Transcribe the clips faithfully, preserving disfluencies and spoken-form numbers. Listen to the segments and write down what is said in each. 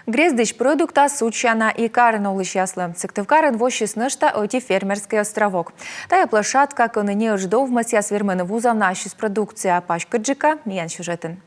Грездысь продуктъяс судзсяна и карын олысьяслы. Сыктывкарын воссис нӧшта ӧти фермерскӧй островок. Тайӧ площадка, кӧні неыджыд овмӧсъяс вермӧны вузавны ассьыныс продукция. Паськыдджыка миян сюжетын.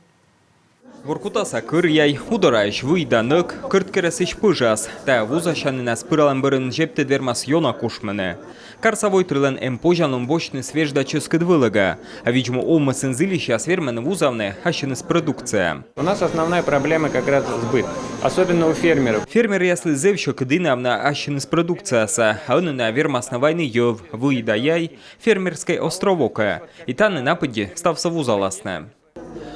Воркутаса кӧр яй, Удораысь вый да нӧк, Кӧрткерӧсысь пӧжас. Тайӧ вузасянінас пыралӧм бӧрын зептыд вермас ёна кушмыны. Карса войтырлӧн эм позянлун босьтны свеж да чӧскыд вӧлӧга. А видз-му овмӧсын зільысьяс вермӧны вузавны ассьыныс продукция. У нас основная проблема как раз сбыт, особенно у фермеров. Фермеръяслы зэв сьӧкыд инавны ассьыныс продукциясӧ, а ӧні найӧ вермасны вайны йӧв, вый да яй фермерскӧй островокӧ. И тані на пыдди ставсӧ вузаласны.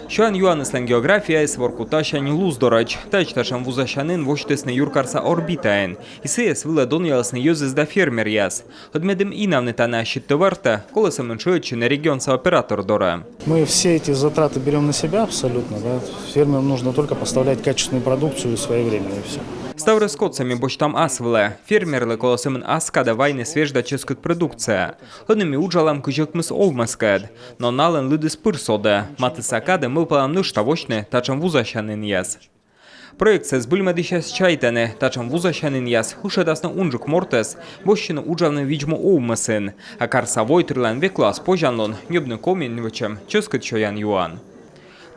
Сёян-юаныслӧн географияыс Воркутасянь Луздорӧдз. Таӧдз татшӧм вузасянін восьтісны юркарса Орбитаын. И сійӧс вылӧ донъялісны йӧзыс да фермеръяс. Ӧд медым инавны тані ассьыд тӧвартӧ, колӧ сӧмын шыӧдчыны регионса оператор дорӧ. Мы все эти затраты берём на себя абсолютно, да. Фермерам нужно только поставлять качественную продукцию своевременно, и всё. Ставрӧс кодсӧ ми босьтам ас вылӧ. Фермерлы колӧ сӧмын ас кадӧ вайны свеж да чӧскыд продукция. Ӧні ми уджалам кызь ӧкмыс овмӧскӧд, но налӧн лыдыс пыр содӧ. Матысса кадӧ мӧвпалам нӧшта восьтыны татшӧм вузасянінъяс. Проектсӧ збыльмӧдысьяс чайтӧны, татшӧм вузасянінъяс ышӧдасны унджык мортӧс босьтны уджавны видз-му овмӧсын, а карса войтырлӧн век лоас позянлун ньӧбны Комиын вӧчӧм чӧскыд сёян-юан.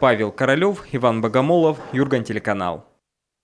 Павел Королёв, Иван Богомолов, Юрган телеканал.